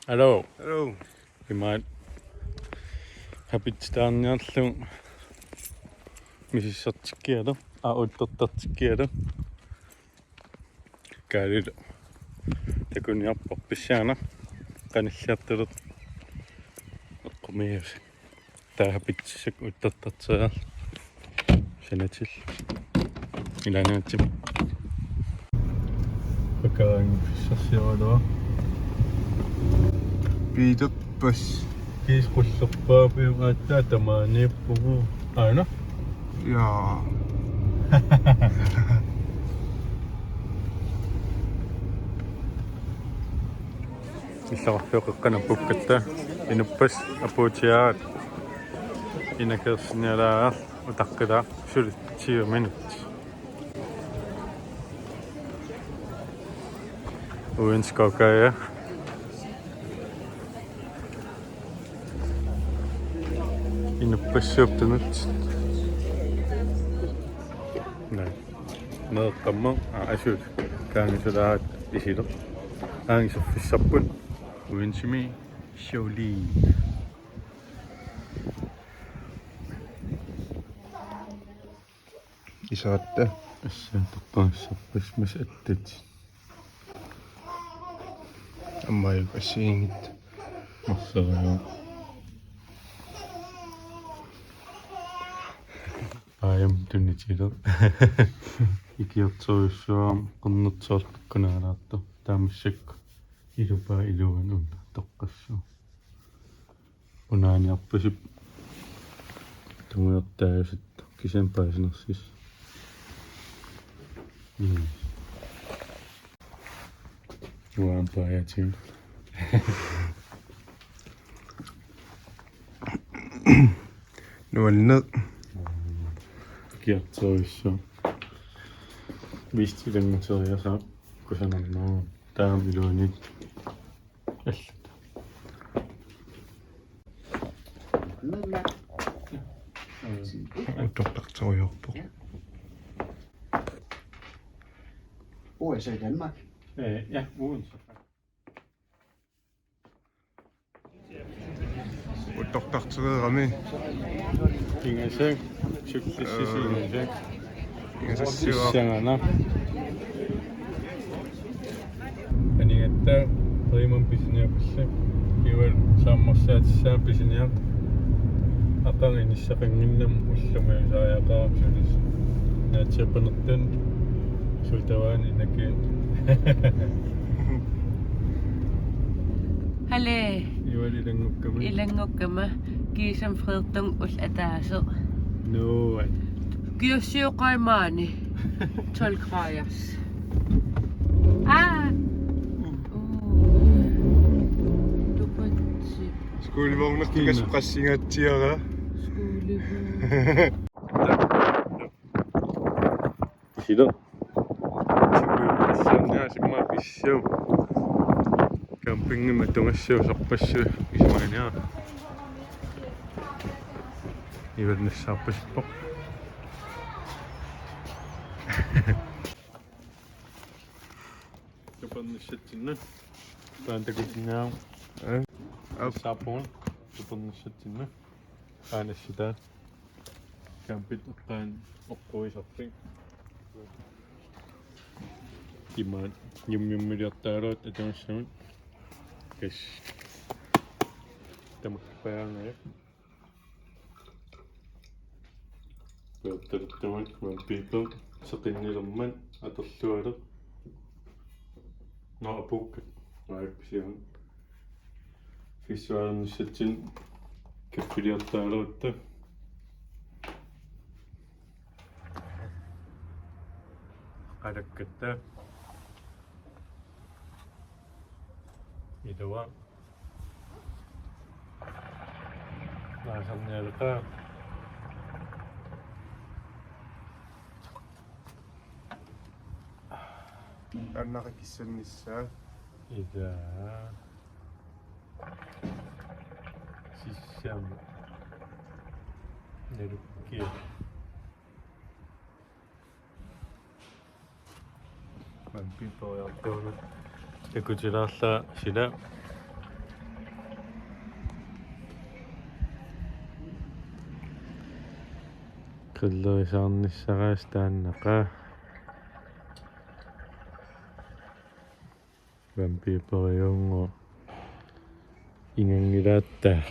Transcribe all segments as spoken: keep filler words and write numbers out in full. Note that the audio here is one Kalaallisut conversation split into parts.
Hallo. Hallo. Imaat hapitsitaarniarlugu misissortikkiarlugu, aa, uttortartikkiarlugu. Kaalilu takuniarpoq pissaana qanilliartulertoq eqqumiiusi. Taava hapitsissakka uttortartigalugu sanatillugu. Ilaannaatsim. Pakkaanngiffissiorlugu. Piilerpas. Kiisa qullerpaapiuk aatsaat tamaaniippugut. Aana? Jaa. Illaqarfiup qeqqanut pukkatta inuppassuit apuutigaat inakeersinnialaarlugit utaqqilaarlugit suli tyve minut. Uinskokkaja. Inuppassuup tunut. Naa. Meeqqamma, aa, asuli. Kaangisulaat isilu. Kaangiserfissarput. Uinsimi Jolene. Isaatta. Assut toqqagassarpassuit massakkut attat. Aamma assigiinngitsut. Massaraja. Aajuna tunniutileq. Ikiortorujussuaq qernertoorlukkunaalaartoq. Taamaassuk ilupaa iluan una toqqassaaq. Unaaniarpasippoq. Tungujortaajusut kisianni paasinersisoq. Mm. Uanga paajaatigut. Nuanneq. Ikiortorujussuaq. Vist ilannguteriasaaq kusanarnera. Taama iluanut. Allat. Uttortartorujoorpoq. Bor I så i Danmark? Øh, ja, Odense. Uttortartoreerami. Ingasak, sukkissisi ingasak. Ingasassiuaq. Sissangana. Anigatta Rimap pisiniarpallu. Ivalu saammarsaatissaa pisiniaq. Aqagu inissaqannginnama ullumiusariaqarami sulis. Naatsiapanertun sultavaani nakiin. Hale. Ivalu ilanngukkama. Ilanngukkama. Kiisami Frederik ul ataaseq. Nuann. Kiassiuqaimaani. Tolv graders. Ah! Uh. Tupatsi. Skolevognertiga. Kina. Qassingatsiara. Skolevogn. Sila. Sikuiussiorniaasimaat pissaaq. Campingimut atugassiuk sarpassuit isumaginngilara. Ivalu nassaarpasippoq. Tupernissatsinnut. Taanna takusinnaavat. Eh? Aap. Saappugut. Tupernissatsinnut. Aanassitaa. Campit eqqaani oqquisarpik. Imaat yum yum-miliortaaluit atugassamut. Kas. Tamakkipajaangajak. Peertalertugut Van Peeper seqinnilermat atorlualeq. Nå, apuukkat. Aappisiagut. Fissuaarnissatsinni kaffiliortaalerutta. Qalakkatta. Ilua. Naasarnialeqaaq. Annaqikissannissaa. Ilaa. Sissami. Nalukkia. Van Peeperiartuunut. Takutilaarlaa sila. Pallerisaarnissaraas taannaqa. Vampiperiungo ingangilaattaa.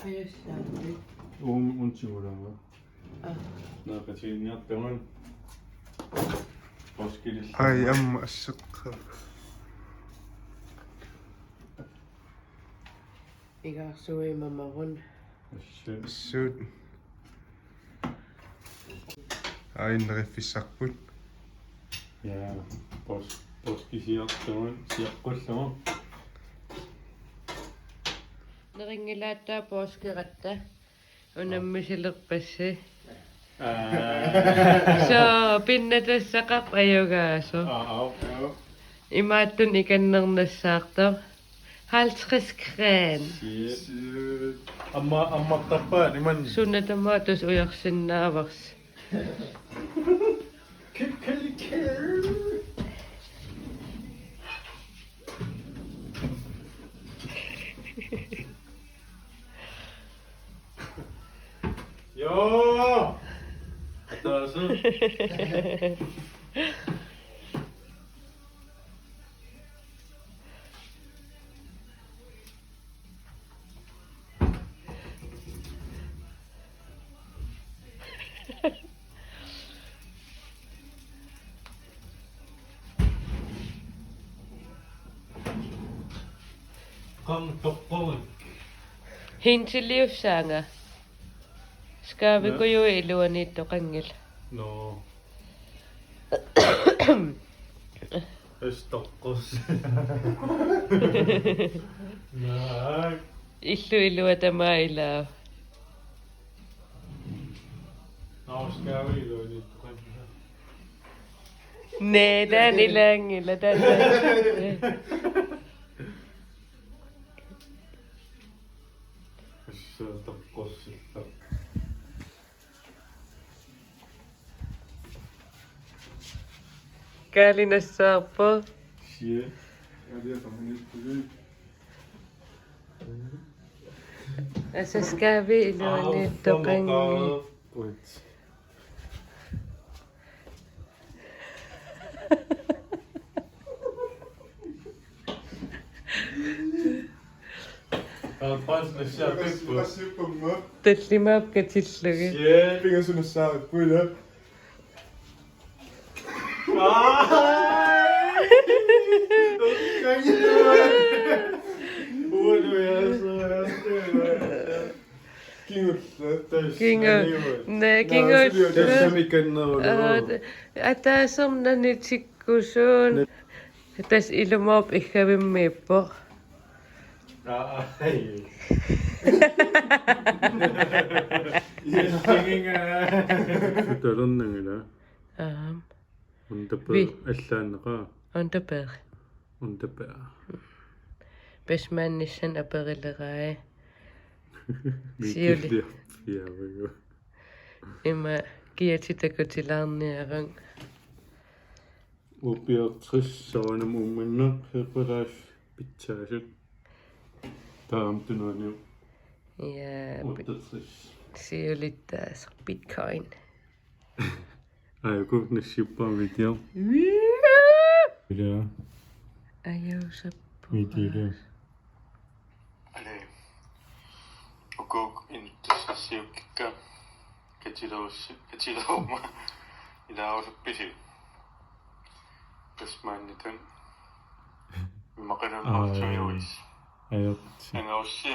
Ajassaarput. Uum untigulaanga. Aa. Naaqatiginniartagun. Poorskilillu. Ai, amma asseqqa. Igaarsuimamarun. Assut. Assut. Ai, neriffissarput. Ja, poors-, poorskisiartugut, siaqqullugu. Nerinngilaattaa poorskeratta. Unammisilerpassi. Aa. So, pinnatassaqarpoq ajugaasoq. Aa, aa, aa. Imaattut ikannernassaartoq. Halvtreds kroner. Shit. Shit. Amma, ammartarpaat imannak. Suna tamaat tassa ujarsinnaavarsi. Joo! Ataaseq. Qanoq toqqoruk? Hintiliussaanga. Skaavikujuit iluaniittoqanngillat. Nå. Østerkos. Nej. Illu ilua tamaat ilaa. Nå, skal vi ilua ni? Næ, taanna ilaanngilaq, taanna. Østerkos. Kaali nassaarpoq. Shit. Asaskaavi iluaniittoqanngilaq. Tallimaap katillugit. Shit. Pingasunassaarippugut. Kingulleq. Kingulleq. Næ, kingulleq. Tassami kannerulu. Aa, ta-, ataaseq nanitikkusuun. Tassa ilumoorpoq iggavimmiippoq. Aa, ai. Yes, singing, aa. Sutalernanngila. Aam. Underbær. Vi. Allaannaqaaq. Underbær. Underbær. Bestmandissan aperileraai. Siuli. Mikilliarpiarugu. Ima kiatit takutilaarniaruk. Upiartris soorunami uummanna pequlaas pitsaasut. Taam tunuaniu. Ja, pi-, otteogtres. Siulittaasaq Bitcoin. Aajuku nassiuppara video. Video. Ajuusappu. Video. Ale. Ukuk intussassiukkikka. Katilerussi-, katileruma. Ilaarusuppisi. Tasmaanitun. Imaqalam. Aa, martuiuis. Ajorti. Angaussi.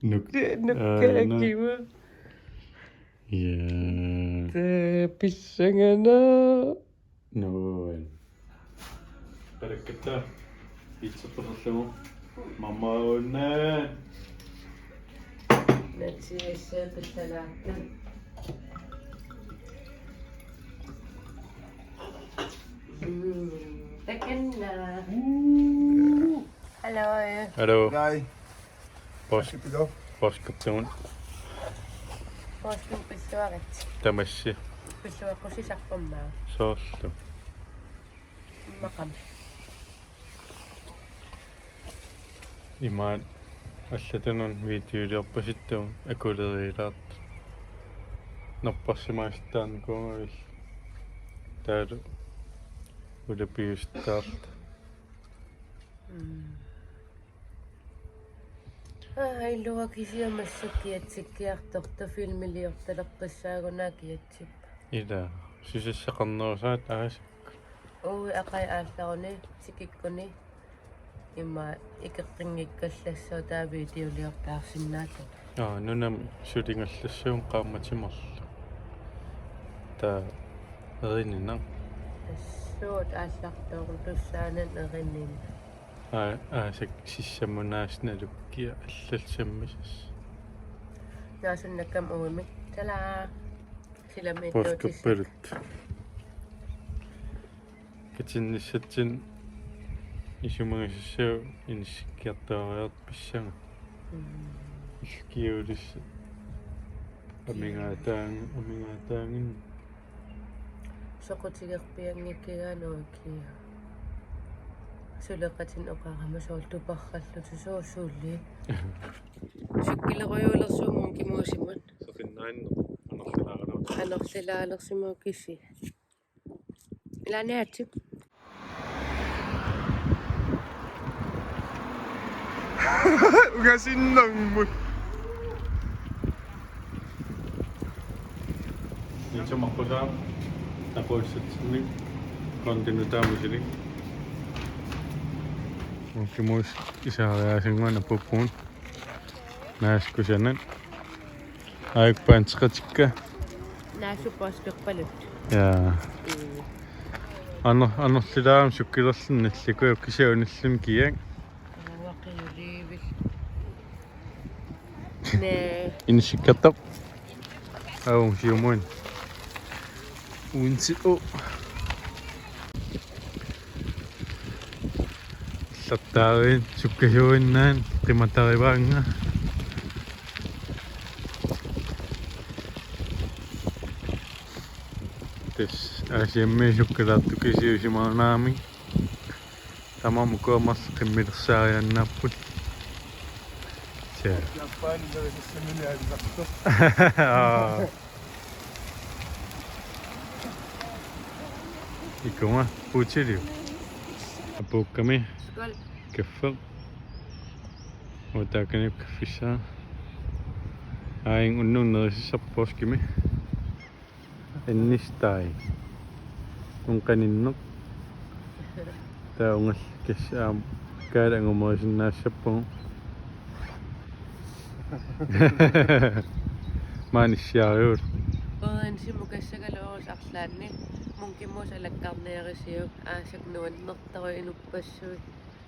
Nuk-, nukka, aa, nu-, akiva. Ja. Tee pissanganaq. Nuan. Qarakkata. Itseqquserlugu. Mamauna. Natsiassaatallartut. Mm, takanna. Hallo. Hallo. Hej. Poorsk-, poorskippigut. Poorskippissuarit. Tamassi. Pilluaqqusisarpummaa. Soorlu. Maqam. Imaat allatut videoliorpasittugut akuleriilaartut. Napparsimaasittaarnikuugavit. Taavalu ulapiusittaarluta. Mm. Aa, ilua kisianni massakkut kiatsikkiartortoq filmiliortaleqqissaagunaa kiatsippa. Ila, susassaqarnerusaat aasaq. Ui, aqagu aallaruni, tikikkuni. Ima ikeqqinngikkallassuaq taava videoliortaarsinnaalluni. Aa, nunami suligallassuugut qaammatit marluk. Taava erinina. Tassuut aallartoorlussaaneq erinina. Aa, aasaq sissamut naasaq nalukkia allallu sammisassaq. Naasunnakkam uimik. Tala. Silami tuutisik. Poorskippaluttut. Katinnissatsinnut isumagisassaq inissikkiartuaariartoq pissanganaq. Mm. Ilkiulissat. Amigaataang-, amigaataanngin. Soqutigerpianngikkiga nuukia. Suleqatinik oqarama soorlu tuparrallutik sooq suli. Cykelerujussuuvoq Munkimuusimut. Soqinnaanneq anorlilaalersimavoq. Anorlilaalersimavoq kisi. Ilaanniaatsi. Ungasinnarmut. Niitsumarpusaa taquussatsinnik kontinutaamisilik. Munkimuusi isaariaasinnguana puppuun. Naaskusanat. Aajuku paanteqatikka. Naasup poorskippaluttut. Ja. Mm. Ano-, anorlilaarami cykelerluni nalliku kisianni unilluni kiak. Uaqiuliivil. Nee. Inissikkiartoq. Au, siumuin. Unsi u. Allattaarin sukkasuuinnaan qimatarivaannga. Tassa Aasiammii sukkalaartut kisiusimaanaami. Tamarmik ukua marluk qimmilersaariaannaapput. Sia. Japan nerisassaminik aallartoq. Aa. Ikunga puutiliu. Apuukkami. Skål. Kaffe. Uanga taakaniippoq kaffissaa. Aajuna unnuk nerisassarput poorskimi. Annistai. Unqaninneq. Taava ungallikkassi aamma kaala angumerisinnaassapput. Maanissiariut. Orange mukassagaluarus arlaanni. Munkimuusi alakkarniarisiuk aasak nuannertaruk inuppassuit.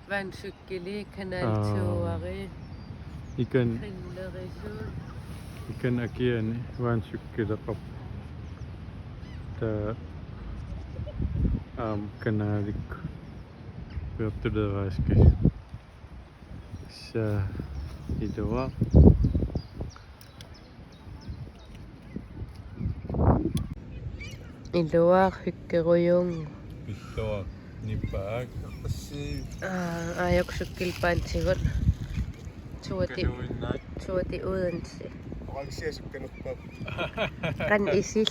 Vandcykel, kanaltuari. Aa. Ikan. Grillerisut. Ikan akiani vandcykelerput. Taava aamma kanalikkut. Ujartuleeraaskas. Tassa iluaq. Iluaq hyggerujuunnguaq. Pilluaq nipaak. Aa, aajuku cykelbandigut. Tuati, kaduinnaat. Tuati Odense. Orange sukkanerpaaq. Qanoq isil.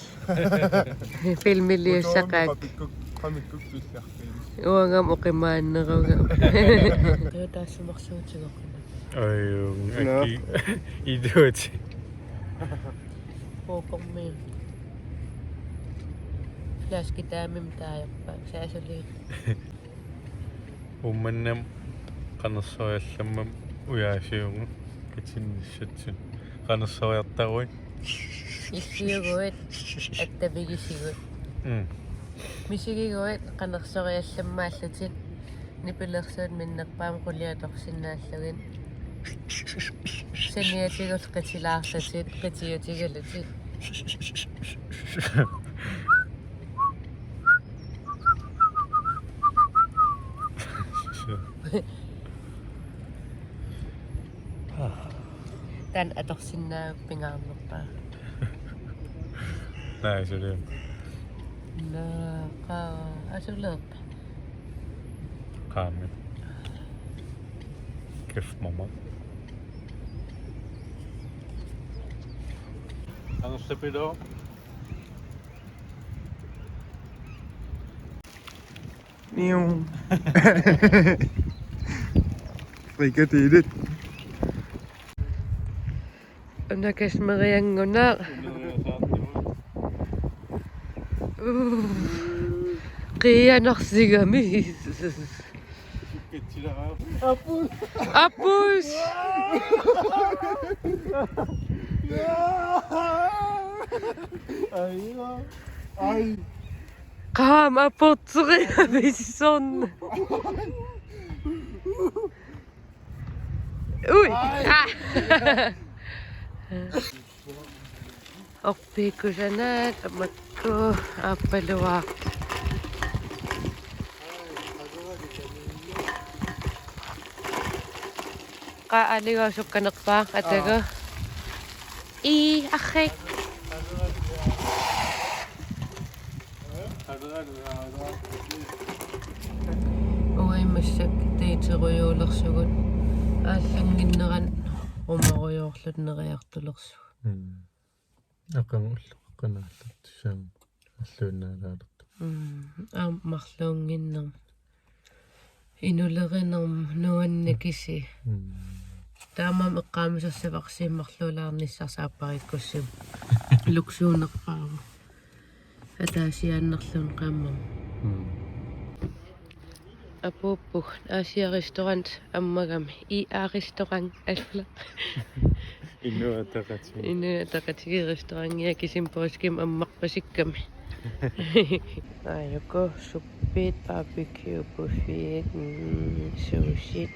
Filmiliussaqaakka. Motorimi qapikkuk, qapikkuk pillarpiin. Uangami oqimaanneruga. Taassumarsuutigoqina. Ajuu, nå. Aki. Iduat. Puukormi. Flaskitaamimik taajorpaaq. Saasuli. Uummannami qanersoriallammik ujaasiugut katinnissatsinnut. Qanersoriartaruit. Issiuguit attavigisigut. Mm. Misigiguit qanersoriallammaallutit nipilersuut minnerpaamik qulit atorsinnaallugit. Saniatigullu qitilaarlutit, qitiutigalutit. Taanna atorsinnaavat pingaarnerpaaq. Naa, suli. Naaqa asuleerpa? Qaami. Kæft, mamma. Angerlapiloo. Niu. Frikadelle. Una Kasmeriannguaq. Uu. Qiianarsigami. Apus. Apus. Ai. Ai. Qaam aporteriavissorn. Ui. Ai. Ah. Orpiikkusanaat amakku aappaluaaq. Qaa, aligo sukkanerpaaq, atagu. Aa. Ii, arrik. Uagut massakkut daterujuulersugut. Aallannginneranni rumarujoorluta neriartulersugut. Mm. Aqagu ulloqeqqanaallutik, tassa alluinnaalaalertut. Mm, aamma marluunnginnermut. Inulerinermut nuannerisi. Mm. Taamaammat eqqaamasassavara marluulaarnissarsi aapparikkussimavoq. Luksuunerpaavoq. Ataasiaannarluunniit qaammammut. Mm. Apuuppugut Asia Restaurant ammagami. I A Restaurant alla. Inuit Ataqatigiit. Inuit Ataqatigiit restaurantia, kisimik poorskimik ammarpasikkami. Aajuku suppit, barbecue buffet, mm, sushi.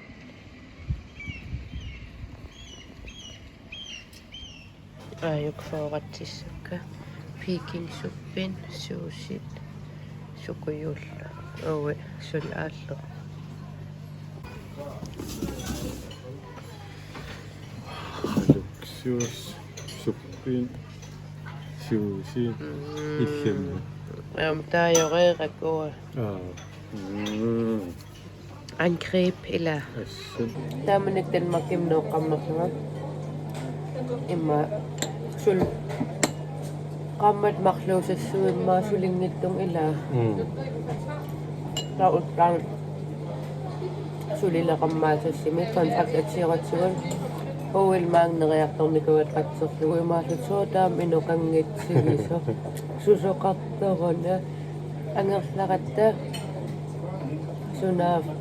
Aajuku fyrressukka. Peking suppit, sushi, sukujuullu. Uagut suli aallu. Luksus, suppit, sushi, mm, illimmi. Aamma taajoreerakku. Aa. Mm. Angreb, ila. Assut. Taamanikkut Danmarkimi nooqqammerlunga. Immaqa suli qaammatit marluusassuit immaqa sulinngitsugut, ila. Mm. Taava uttaaq sulileqammaasassimik kontrakt atsioratigut. Uagut maanga neriartornikuugatta qatserlugu, imaalluta sooq taama inoqanngitsigisoq. Susoqartoruna. Angerlaratta. Sunaaffa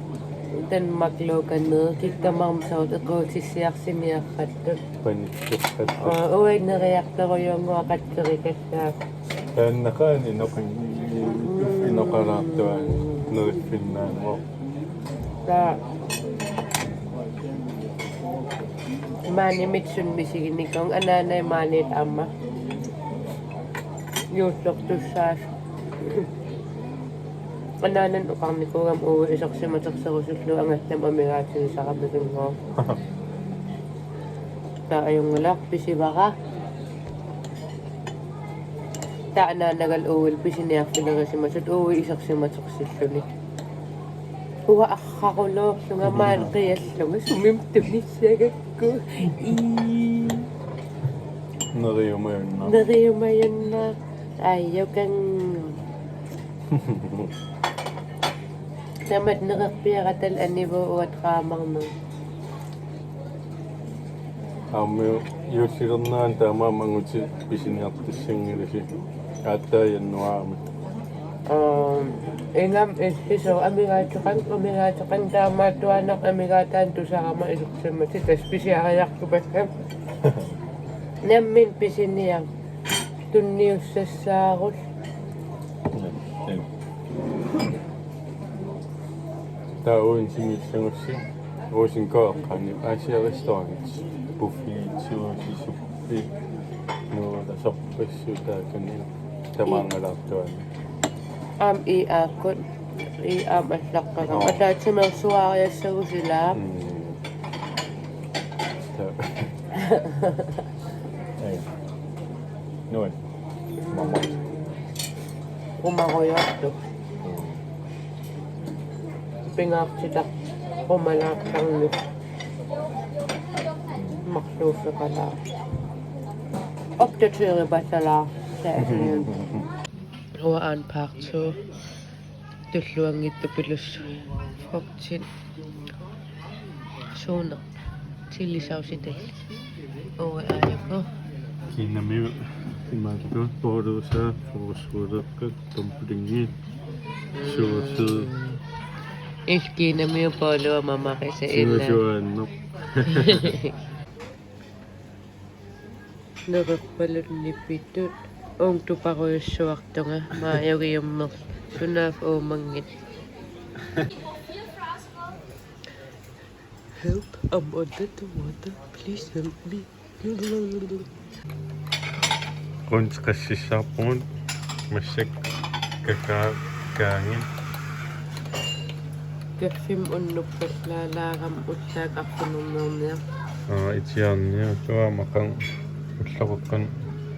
Danmarkillu qanoq kikkut tamarmik soorlu equutissiarsiniarpagut. Panikkippat. Aa, uagut neriartorujuunnguaq qatserikassaaq. Taannaqaaq inoqan-, inoqalaartuaannarpoq, neriffinnaannguaq. Taava maani Mitsunik misiginikuuvunga, anaanai maaniit aamma juullortussaasoq. Anaananut oqarnikuugama uagut isersimaterserusullugu angallamik amigaatigisaramikkit. Taava ajunngilaq, pisivara. Taava anaanagalu uagullu pisiniarfilerisimasutut uagut isersimatersilluni. Uanga arraruluorlunga maani qiallunga sumimut tunissagakku. Ii. Neriumajunnaaq. Neriumajunnaaq. Aajuku. Tamatta nererpiaratalu anivoq uanga draamarneq. Aamma juullilernerani taamaammat angutit pisiniartussanngilatit aatsaat januaarimi. Aa, ingammik issisoq amigaatoqanngilaq, amigaatoqanngilaq, taamaattuaannaq amigaataanut tusarama isersimasoq, tassa pisiariartupassaq. Nammineq pisiniarlugu tunniussassaarulluni. Taava uagut siunissagussi Rosengård-imi Asia Restaurant. Buffet, sushi, suppi, nuula, sorpassuit taakani tamaangalaartuaannarput. Aamma I A-kkut, I A aamma allaqqagami. Joo. Ataatsimeersuariassagut sila. Mm. Taava. Ei. Nuann. Mamma. Qumarujortoq. Pingaartitaq qumalaartarneq. Marluuffeqalaaq. Opdateeripasalaaq. Taasiun. Uanga aana part to. Tulluanngitsupilussuit. Frugtit. Suuneq. Chilisausitallit. Uanga aajuku. Kiinamiut imaattoq bolleusa, frokostrulleriikkat, dumplingi, suusuu. Illit Kiinamiut bolleuamik mamarisat ilaa. Suusuaannaq. Neqerpalunniippittut. Uunga tuparujussuartunga maajugiummerlunga, sunaaffa uumanngitsoq. Help, I'm under the water. Please help me. Quntsassissaarpugut massakkut kakaa-, kaagit. Kaffimma unnuppallaalaarama ullaaq arfininniarniarniarlunga. Aa, itiarniarlunga maqan ullaqeqqan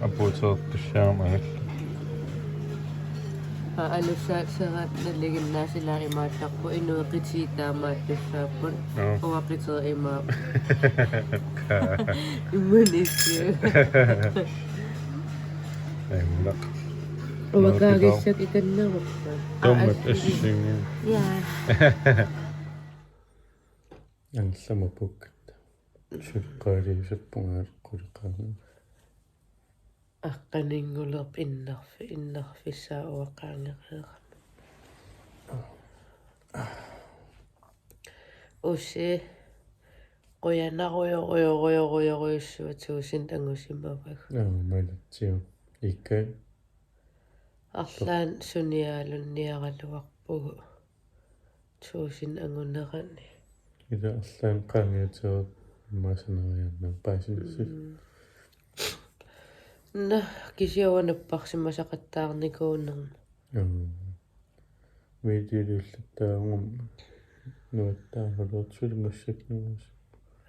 apuutereertussaagama angallanneq. Aa, alusaat serat nalinginnaasut ilaa imaattarput inuit qitiit taamaattussaapput. Aa. Uanga qiterit imaappoq. Kaa. Immaqa issi. Aimma. Uanga kaagissakka ikannerupput. Aa, tuummat assi. Assingi. Jaa. Angerlamut apuukkatta. Suleqaaliusappunga quleqaanga. Aqqaninngulerpoq innarfi-, innarfissaa uanga qaangereerama. Usi, qujanarujorujorujorujussuaq tusind angusimavagut. Aa, malitsiaq. Ikka. Arlaannik suniaalunniaraluarpugut. Tusind angunerani. Ila arlaannik qaangiutereermat sanarianna paasinissaq. Mm. Naa, kisianni napparsimasaqattaarnikuunerma. Aa. Videoliullattaarama nuattaaraluartut suli massakkut nuusi.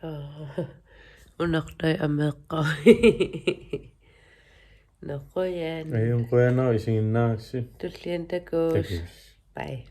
Aa. Unartai ameeqqavi. Nå, qujan. Aajuna qujanaq isiginnaarassi. Tulliani takuss'. Takuss'. Bye.